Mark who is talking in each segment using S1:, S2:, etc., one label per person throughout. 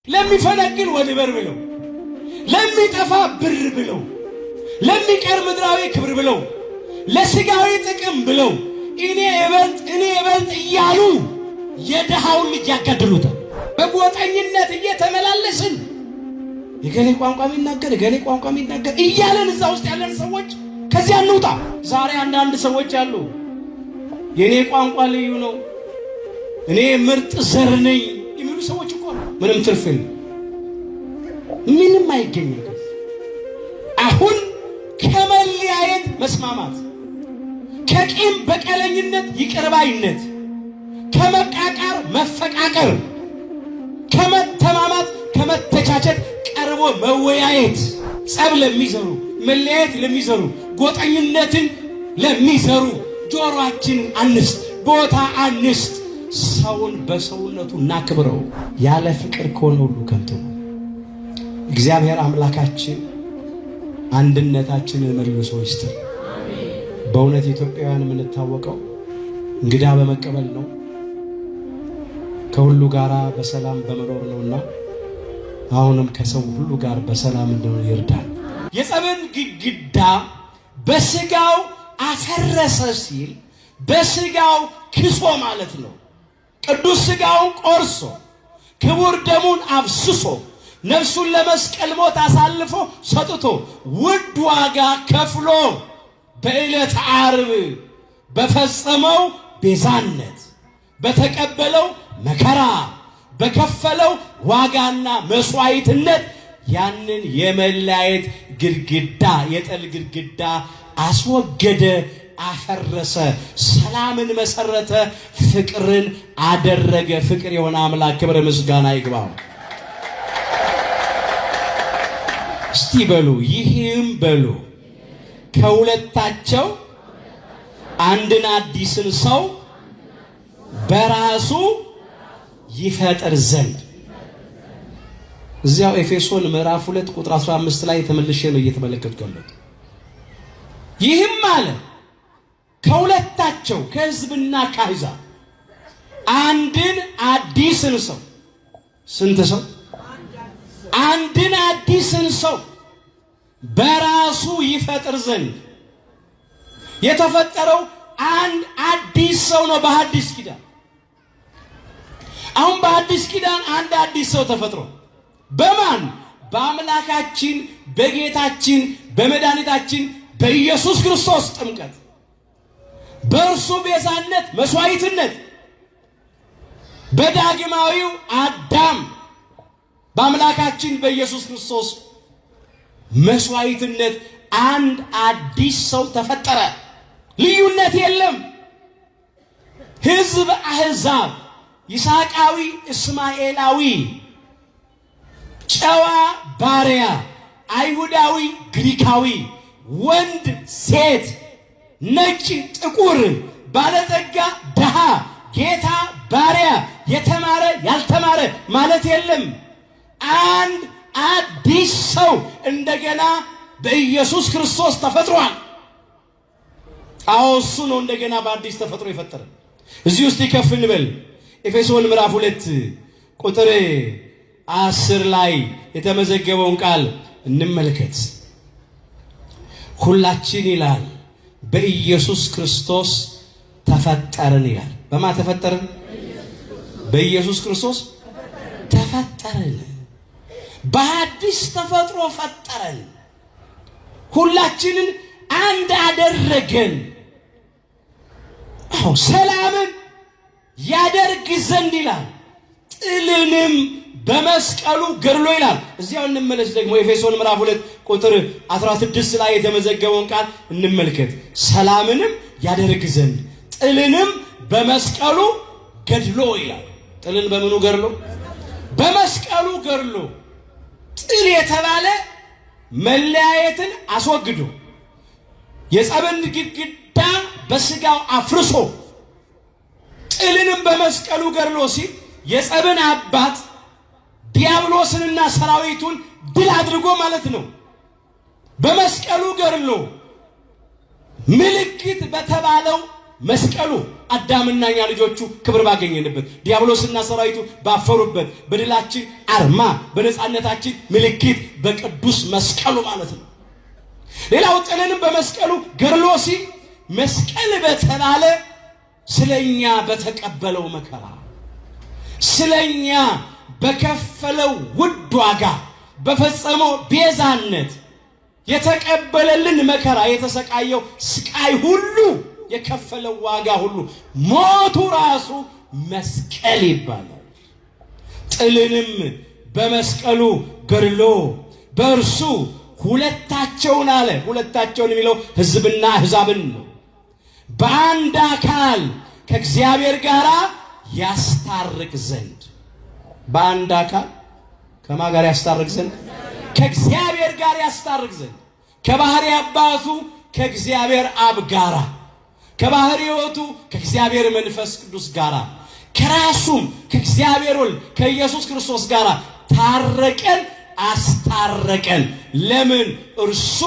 S1: ለሚፈነቅል ወድበር ብለው፣ ለሚጠፋ ብር ብለው፣ ለሚቀር ምድራዊ ክብር ብለው፣ ለስጋዊ ጥቅም ብለው እኔ እበልጥ እኔ እበልጥ እያሉ የድሃውን ልጅ ያጋድሉታል። በጎጠኝነት እየተመላለስን የገሌ ቋንቋ የሚናገር የገሌ ቋንቋ የሚናገር እያለን እዛ ውስጥ ያለን ሰዎች ከዚያ እንውጣ። ዛሬ አንዳንድ ሰዎች አሉ፣ የእኔ ቋንቋ ልዩ ነው፣ እኔ ምርጥ ዘር ነኝ የሚሉ ሰዎች እኮ ምንም ትርፍ የለም፣ ምንም አይገኝም። አሁን ከመለያየት መስማማት፣ ከቂም በቀለኝነት ይቅርባይነት፣ ከመቃቃር መፈቃቀር፣ ከመተማማት ከመተቻቸት ቀርቦ መወያየት፣ ጸብ ለሚዘሩ መለያየት ለሚዘሩ ጎጠኝነትን ለሚዘሩ ጆሮአችንን አንስጥ፣ ቦታ አንስጥ። ሰውን በሰውነቱ እናክብረው። ያለ ፍቅር ከሆነ ሁሉ ከንቱ ነው። እግዚአብሔር አምላካችን አንድነታችንን መልሶ ይስጥን። በእውነት ኢትዮጵያውያን የምንታወቀው እንግዳ በመቀበል ነው፣ ከሁሉ ጋር በሰላም በመኖር ነውና አሁንም ከሰው ሁሉ ጋር በሰላም እንደሆነ ይርዳል። የጸብን ግድግዳ በስጋው አፈረሰ ሲል በስጋው ክሶ ማለት ነው። ቅዱስ ስጋውን ቆርሶ ክቡር ደሙን አፍስሶ ነፍሱን ለመስቀል ሞት አሳልፎ ሰጥቶ ውድ ዋጋ ከፍሎ በዕለተ ዓርብ በፈጸመው ቤዛነት በተቀበለው መከራ በከፈለው ዋጋና መስዋዕትነት ያንን የመለያየት ግድግዳ የጥል ግድግዳ አስወገደ፣ አፈረሰ፣ ሰላምን መሰረተ፣ ፍቅርን አደረገ። ፍቅር የሆነ አምላክ ክብር ምስጋና ይግባው። እስቲ በሉ ይህም በሉ ከሁለታቸው አንድን አዲስን ሰው በራሱ ይፈጥር ዘንድ። እዚያው ኤፌሶን ምዕራፍ 2 ቁጥር 15 ላይ ተመልሼ ነው እየተመለከትኩ ያለሁት። ይህም አለ ከሁለታቸው ከሕዝብና ከአሕዛብ አንድን አዲስን ሰው፣ ስንት ሰው? አንድን አዲስን ሰው በራሱ ይፈጥር ዘንድ። የተፈጠረው አንድ አዲስ ሰው ነው በሐዲስ ኪዳን። አሁን በአዲስ ኪዳን አንድ አዲስ ሰው ተፈጥሮ በማን? በአምላካችን በጌታችን በመድኃኒታችን በኢየሱስ ክርስቶስ ጥምቀት፣ በእርሱ ቤዛነት መስዋዕትነት፣ በዳግማዊው አዳም በአምላካችን በኢየሱስ ክርስቶስ መስዋዕትነት አንድ አዲስ ሰው ተፈጠረ። ልዩነት የለም። ሕዝብ፣ አሕዛብ፣ ይስሐቃዊ፣ እስማኤላዊ፣ ጨዋ፣ ባሪያ፣ አይሁዳዊ፣ ግሪካዊ፣ ወንድ፣ ሴት፣ ነጭ፣ ጥቁር፣ ባለጠጋ፣ ድሃ፣ ጌታ፣ ባሪያ፣ የተማረ፣ ያልተማረ ማለት የለም። አንድ አዲስ ሰው እንደገና በኢየሱስ ክርስቶስ ተፈጥሯል። አዎ እሱ ነው እንደገና በአዲስ ተፈጥሮ የፈጠረ። እዚህ ውስጥ ይከፍ እንበል። ኤፌሶን ምዕራፍ 2 ቁጥር 10 ላይ የተመዘገበውን ቃል እንመልከት። ሁላችን ይላል በኢየሱስ ክርስቶስ ተፈጠርን ይላል። በማ ተፈጠርን? በኢየሱስ ክርስቶስ ተፈጠርን። በአዲስ ተፈጥሮ ፈጠረን። ሁላችንን አንድ አደረገን። አዎ ሰላምን ያደርግ ዘንድ ይላል፣ ጥልንም በመስቀሉ ገድሎ ይላል። እዚያው እንመለስ ደግሞ ኤፌሶን ምዕራፍ 2 ቁጥር 16 ላይ የተመዘገበውን ቃል እንመልከት። ሰላምንም ያደርግ ዘንድ ጥልንም በመስቀሉ ገድሎ ይላል። ጥልን በምኑ ገድሎ? በመስቀሉ ገድሎ። ጥል የተባለ መለያየትን አስወግዶ የጸብን ግድግዳ በስጋው አፍርሶ ጥልንም በመስቀሉ ገድሎ ሲል የጸብን አባት ዲያብሎስንና ሰራዊቱን ድል አድርጎ ማለት ነው። በመስቀሉ ገድሎ ምልክት በተባለው መስቀሉ አዳምና እኛ ልጆቹ ክብር ባገኘንበት፣ ዲያብሎስና ሰራዊቱ ባፈሩበት፣ በድላችን አርማ በነፃነታችን ምልክት በቅዱስ መስቀሉ ማለት ነው። ሌላው ጥልንም በመስቀሉ ገድሎ ሲል መስቀል በተባለ ስለኛ በተቀበለው መከራ፣ ስለኛ በከፈለው ውድ ዋጋ፣ በፈጸመው ቤዛነት፣ የተቀበለልን መከራ፣ የተሰቃየው ስቃይ ሁሉ፣ የከፈለው ዋጋ ሁሉ፣ ሞቱ ራሱ መስቀል ይባላል። ጥልንም በመስቀሉ ገድሎ በእርሱ ሁለታቸውን አለ። ሁለታቸውን የሚለው ሕዝብና አሕዛብን ነው። በአንድ አካል ከእግዚአብሔር ጋር ያስታርቅ ዘንድ። በአንድ አካል ከማ ጋር ያስታርቅ ዘንድ? ከእግዚአብሔር ጋር ያስታርቅ ዘንድ፣ ከባህሪ አባቱ ከእግዚአብሔር አብ ጋራ፣ ከባህሪ ሕይወቱ ከእግዚአብሔር መንፈስ ቅዱስ ጋራ፣ ከራሱም ከእግዚአብሔር ወልድ ከኢየሱስ ክርስቶስ ጋር ታረቀን፣ አስታረቀን። ለምን? እርሱ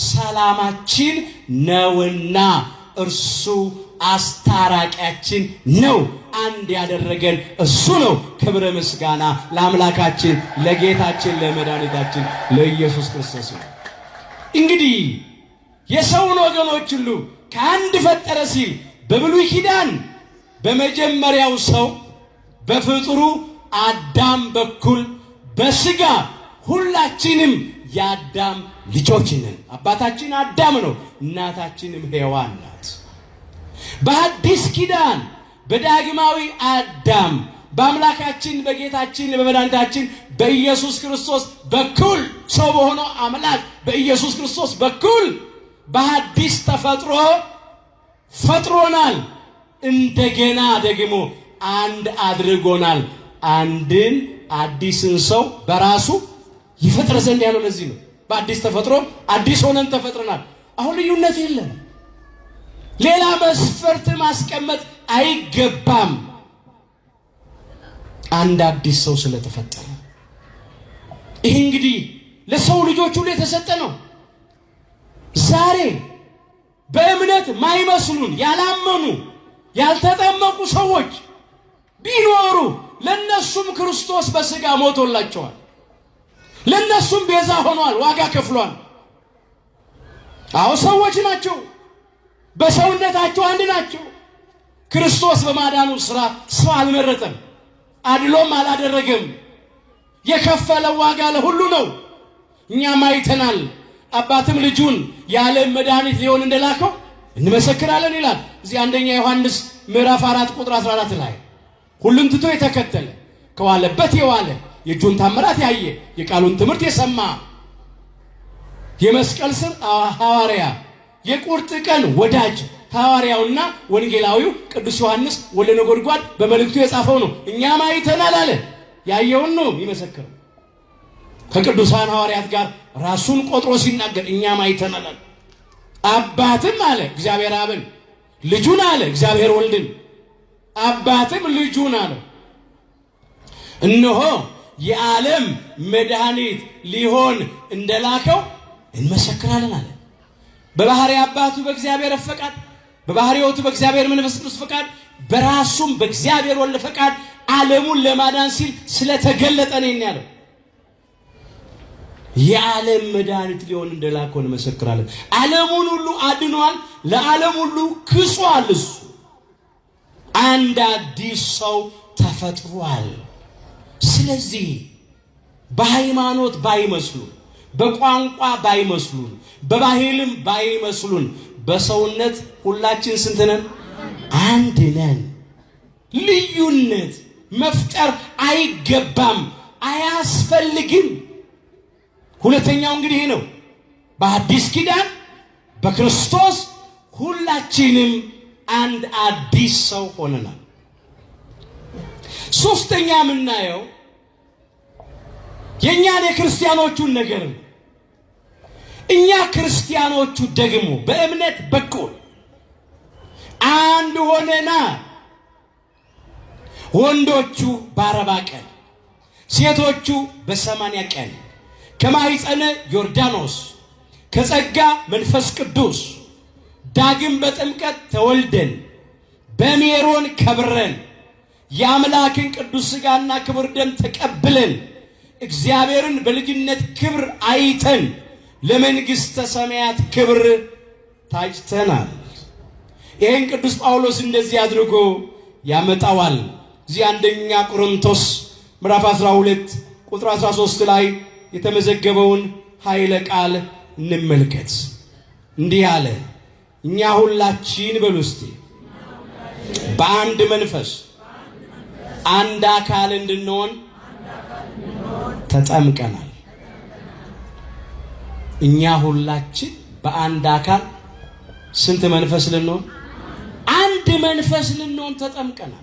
S1: ሰላማችን ነውና፣ እርሱ አስታራቂያችን ነው። አንድ ያደረገን እሱ ነው። ክብረ ምስጋና ለአምላካችን ለጌታችን ለመድኃኒታችን ለኢየሱስ ክርስቶስ ነው። እንግዲህ የሰውን ወገኖች ሁሉ ከአንድ ፈጠረ ሲል በብሉይ ኪዳን በመጀመሪያው ሰው በፍጡሩ አዳም በኩል በስጋ ሁላችንም የአዳም ልጆች ነን። አባታችን አዳም ነው፣ እናታችንም ሔዋን ናት። በአዲስ ኪዳን በዳግማዊ አዳም በአምላካችን በጌታችን በመድኃኒታችን በኢየሱስ ክርስቶስ በኩል፣ ሰው በሆነው አምላክ በኢየሱስ ክርስቶስ በኩል በአዲስ ተፈጥሮ ፈጥሮናል። እንደገና ደግሞ አንድ አድርጎናል። አንድን አዲስን ሰው በራሱ ይፈጥር ዘንድ ያለው ለዚህ ነው። በአዲስ ተፈጥሮ አዲስ ሆነን ተፈጥረናል። አሁን ልዩነት የለም። ሌላ መስፈርት ማስቀመጥ አይገባም። አንድ አዲስ ሰው ስለተፈጠረ። ይህ እንግዲህ ለሰው ልጆች ሁሉ የተሰጠ ነው። ዛሬ በእምነት ማይመስሉን፣ ያላመኑ፣ ያልተጠመቁ ሰዎች ቢኖሩ ለነሱም ክርስቶስ በስጋ ሞቶላቸዋል። ለነሱም ቤዛ ሆኗል፣ ዋጋ ከፍሏል። አዎ ሰዎች ናቸው። በሰውነታቸው አንድ ናቸው። ክርስቶስ በማዳኑ ስራ ሰው አልመረጠም፣ አድሎም አላደረገም። የከፈለው ዋጋ ለሁሉ ነው። እኛም አይተናል። አባትም ልጁን የዓለም መድኃኒት ሊሆን እንደላከው እንመሰክራለን ይላል። እዚህ አንደኛ ዮሐንስ ምዕራፍ 4 ቁጥር 14 ላይ ሁሉን ትቶ የተከተለ፣ ከዋለበት የዋለ፣ የእጁን ታምራት ያየ፣ የቃሉን ትምህርት የሰማ፣ የመስቀል ስር ሐዋርያ፣ የቁርጥ ቀን ወዳጅ፣ ሐዋርያውና ወንጌላዊው ቅዱስ ዮሐንስ ወልደ ነጎድጓድ በመልእክቱ የጻፈው ነው። እኛም አይተናል አለ። ያየውን ነው የሚመሰክረው። ከቅዱሳን ሐዋርያት ጋር ራሱን ቆጥሮ ሲናገር እኛም አይተናል አለ። አባትም አለ እግዚአብሔር አብን፣ ልጁን አለ እግዚአብሔር ወልድን፣ አባትም ልጁን አለ። እነሆ የዓለም መድኃኒት ሊሆን እንደላከው እንመሰክራለን አለ። በባህሪ አባቱ በእግዚአብሔር ፈቃድ፣ በባህሪ ሕይወቱ በእግዚአብሔር መንፈስ ቅዱስ ፈቃድ፣ በራሱም በእግዚአብሔር ወልድ ፈቃድ ዓለሙን ለማዳን ሲል ስለተገለጠ ነው ያለው። የዓለም መድኃኒት ሊሆን እንደላከው እንመሰክራለን። ዓለሙን ሁሉ አድኗል። ለዓለም ሁሉ ክሷል። እሱ አንድ አዲስ ሰው ተፈጥሯል። ስለዚህ በሃይማኖት ባይመስሉን፣ በቋንቋ ባይመስሉን፣ በባህልም ባይመስሉን በሰውነት ሁላችን ስንት ነን? አንድ ነን። ልዩነት መፍጠር አይገባም፣ አያስፈልግም። ሁለተኛው እንግዲህ ይህ ነው። በአዲስ ኪዳን በክርስቶስ ሁላችንም አንድ አዲስ ሰው ሆነናል። ሶስተኛ የምናየው የእኛን የክርስቲያኖቹን ነገር ነው። እኛ ክርስቲያኖቹ ደግሞ በእምነት በኩል አንድ ሆነና ወንዶቹ በ40 ቀን፣ ሴቶቹ በ80 ቀን ከማኅፀነ ዮርዳኖስ ከጸጋ መንፈስ ቅዱስ ዳግም በጥምቀት ተወልደን በሜሮን ከብረን የአምላክን ቅዱስ ሥጋና ክቡር ደም ተቀብለን እግዚአብሔርን በልጅነት ክብር አይተን ለመንግሥተ ሰማያት ክብር ታጭተናል። ይህን ቅዱስ ጳውሎስ እንደዚህ አድርጎ ያመጣዋል። እዚህ አንደኛ ቆሮንቶስ ምዕራፍ 12 ቁጥር 13 ላይ የተመዘገበውን ኃይለ ቃል እንመልከት። እንዲህ አለ፣ እኛ ሁላችን በሉ እስቲ በአንድ መንፈስ አንድ አካል እንድንሆን ተጠምቀናል። እኛ ሁላችን በአንድ አካል ስንት መንፈስ ልንሆን? አንድ መንፈስ ልንሆን ተጠምቀናል።